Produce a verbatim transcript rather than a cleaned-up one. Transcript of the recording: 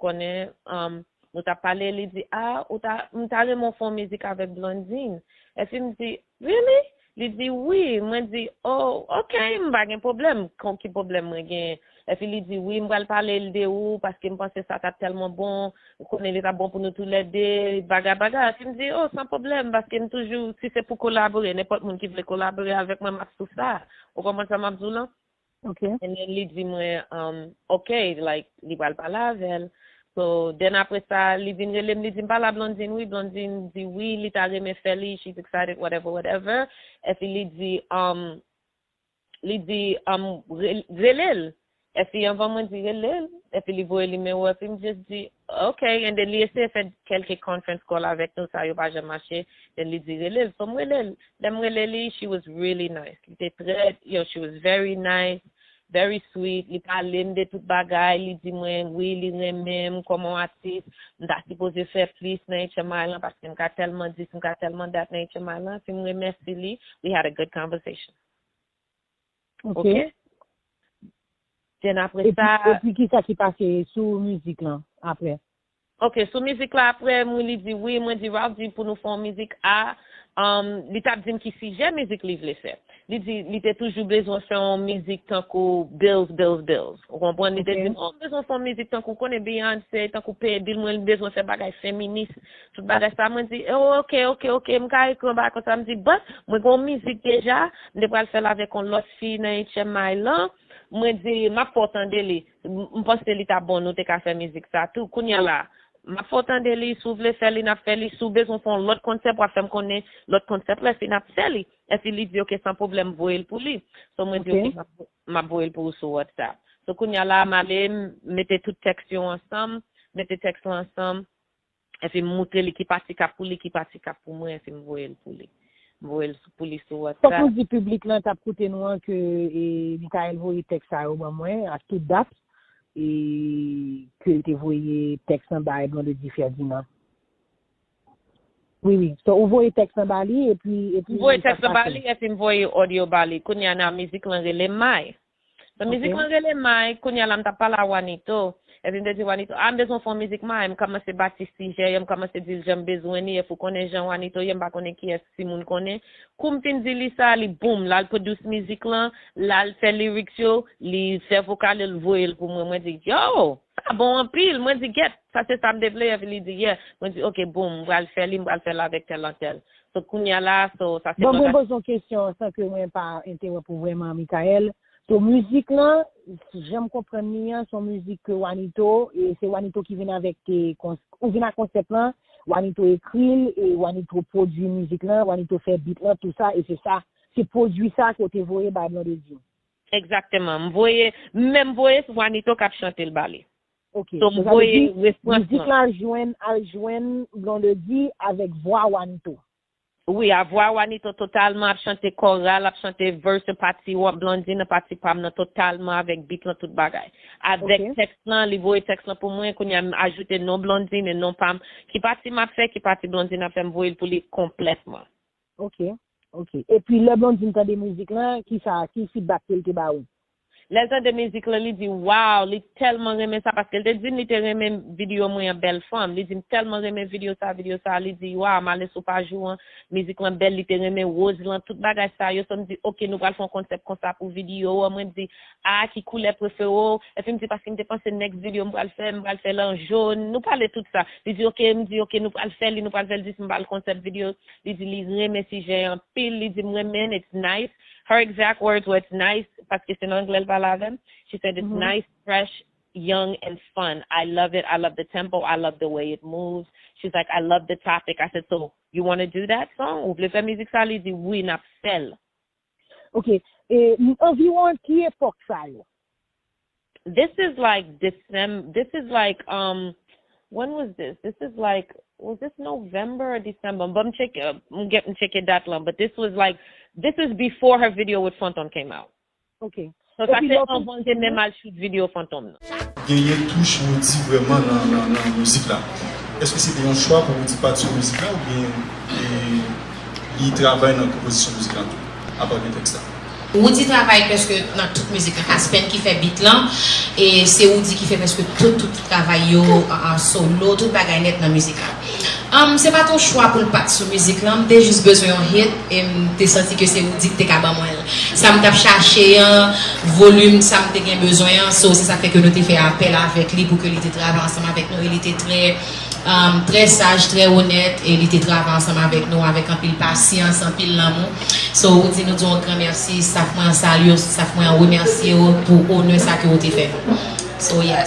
konnen, um, nou t ap pale, li di, "Ah, ou ta, m ta renmen w fè yon mizik avèk Blondine." Epi m di, "Really?" Li di, "Wi." Mwen di, "Oh, ok, m pa gen pwoblèm. Kon ki pwoblèm mwen genyen?" Epi li di, "Wi, m pral pale l de ou, paske m panse sa t ap tèlman bon. Ou konnen li t ap bon pou nou toulède, bagay, bagay." Epi m di, "Oh, san pwoblèm, paske m toujou, si se pou kolabore, nenpòt moun ki vle kolabore avèk mwen, m ap sou sa." Ou konprann sa m ap di w lan? Ok. And then li di mwen, um, ok, like, li pral pale avè l. So, then apre sa, li vin rele m, li di m pale a Blondine, wi, Blondine di wi, li ta renmen fè li, she's excited, whatever, whatever. Epi li di, um, li di, um, re- rele l. Epi anvan mwen di rele l, epi li voye nimewo, epi m just di, ok, and then li eseye fè kèlke conference call avèk nou, sa yo pa janm mache. Then li di rele l, so m rele l. Lè m rele li, she was really nice. Li te trè, yo, she was very nice, very sweet. Li pale m de tout bagay, li di mwen wi, li renmen m kòman yon atis, m ta sipoze fè plis nan H M I lan, paske m ka tèlman dis, m ka tèlman dat nan H M I lan. Epi m remèsye li, we had a good conversation. Ok. Then apre sa. Epi kisa ki pase sou mizik lan apre? Ok, sou mizik la apre, mwen li di wi, mwen di Ralph di pou nou fè yon mizik a, um, li t ap di m ki sijè mizik li vle fè. Li di li te toujou bezwen fè yon mizik tankou bills, bills, bills. Ou konprann? Li te di m, oh, m bezwen fè yon mizik tankou, konnen Beyoncé, tankou peye bil mwen, li bezwen fè bagay feminis. Tout bagay sa, mwen di, oh, ok, ok, ok, m ka ekri yon bagay konsa. M di, but, mwen gen yon mizik deja, m te pral fè l avèk yon lòt fi nan H M I lan. Mwen di, m ap fè w tande li. M m panse li ta bon, nou te ka fè mizik sa tou. Kounye a la, m ap fè w tande li, si w vle fè li, n ap fè li. Si w bezwen fè yon lòt konsèp, w ap fè m konnen lòt konsèp la, epi n ap fè li. Epi li di, ok, san pwoblèm, voye l pou li. So, mwen di, ok, m ap, m ap voye l pou ou sou WhatsApp. So, kounye a la, m ale, m mete tout tèks yo ansanm, mete tèks lan ansanm, epi m moutre li ki pati k ap pou li, ki pati k ap pou mwen, epi m voye l pou li. M voye l sou- pou li sou WhatsApp. Fòk nou di piblik lan k ap koute nou an ke e, Michael voye tèks sa yo ban mwen ak tout dat e, ke l te voye tèks lan bay Blondedy Ferdinand. Wi, wi. So, ou voye tèks lan ba li epi, epi. M voye tèks lan ba li epi m voye audio ba li. Kounye a nan mizik lan rele May. Sa mizik lan rele May, kounye a la m t ap pale a Wanito. Epi m te di Wanito, a m bezwen fè yon mizik May, m kòmanse bati sijè yo, m kòmanse di l jan m bezwen li, epi w konnen jan Wanito ye, m pa konnen kiyès timoun konnen. Kou m fin di li sa, li boum, l al produce mizik lan, l al fè lyrics yo, li fè vokal yo, l voye l pou mwen. Mwen di, yo, sa bon anpil. Mwen di, gèt, sa se sa m te vle, epi li di, yeah. Mwen di, ok, boum, m pral fè li, m pral fè l avèk tèl antèl. So, kounye a la, so, sa se. Bon, mwen poze yon kesyon san ke mwen pa entewonp ou vrèman, Michael. So, mizik lan, jan m konprann li an, se yon mizik ke Wanito, e se Wanito ki vin avèk, e, kons, ou vin ak konsèp lan, Wanito ekri l, e Wanito pwodui mizik lan, Wanito fè beat lan, tou sa, e se sa, se pwodui sa ke w te voye bay Blondedy. Egzakteman. M voye, m menm voye Wanito k ap chante l ba li. Ok. So, m voye refrans lan. Mizik lan al jwenn, al jwenn Blondedy avèk vwa Wanito. Wi, a vwa Wanito totalman, ap chante koral, ap chante verse pati Blondedy nan pati pa m nan totalman avèk beat lan tout bagay. Avèk tèks lan, li voye tèks lan pou mwen, kounye a m ajoute non Blondedy e non pa m. Ki pati m ap fè, ki pati Blondedy ap fè, m voye l pou li konplètman. Ok, ok. Epi lè Blondedy tande mizik lan, kisa, ki feedback ke l te ba ou? Lè l tande mizik lan, li di, waw, li tèlman renmen sa, paske l te di m li te renmen videyo mwen an, Bèl Fanm. Li di m tèlman renmen videyo sa, videyo sa, li di, waw, m ale sou paj ou an, mizik lan bèl, li te renmen woz lan, tout bagay sa yo. So m di, ok, nou pral fè yon konsèp konsa pou videyo an. Mwen di, a, ki koulè prefere w? Epi m di, paske m te panse next video m pral fè, m pral fè l an jòn. Nou pale tout sa. Li di, ok, m di, ok, nou pral fè li, nou pral fè l, jis m ba l konsèp videyo. Li di, li renmen sijè an anpil. Li di, m renmen, it's nice. Her exact words were, it's nice, paske se nan anglè l pale avè m. She said, it's nice, fresh, young, and fun. I love it. I love the tempo. I love the way it moves. She's like, I love the topic. I said, so you want to do that song? Ou vle fè mizik sa? Li di, wi, n ap fè l. Ok. E, anviwon ki epòk sa yo? This is like December. This is like, um, when was this? This is like, was this November or December? But I'm check, uh, I'm getting check dat lan. But this was like, this is before her video with Fantom came out. Ok. So sa se anvan l te menm al shoot video Fantom nan. Genyen touch Roody vrèman nan, nan, nan mizik la. Èske se te yon chwa pou Roody pati sou mizik la oubyen e, li travay nan konpozisyon mizik la tou, apa de tèks la? Roody travay prèske nan tout mizik lan. Aspen ki fè beat lan, e se Roody ki fè prèske tout, tout travay yo, an, an solo, tout bagay nèt nan mizik la. Um, se pa t yon chwa pou l pa t sou mizik lan, m te jis bezwen yon hit, e m te santi ke se Roody ki te ka ban mwen l. Sa m t ap chache an, volim sa m te gen bezwen an, so se sa k fè ke nou te fè apèl avèk li pou ke li te travay ansanm avèk nou, e li te trè, um, trè saj, trè onèt, e li te travay ansanm avèk nou avèk anpil pasyans, anpil lanmou. So, Roody, nou di w yon gran mèsi, staff mwen an salye w, staff mwen an remèsye w pou onè sa ke w te fè nou. So, yes.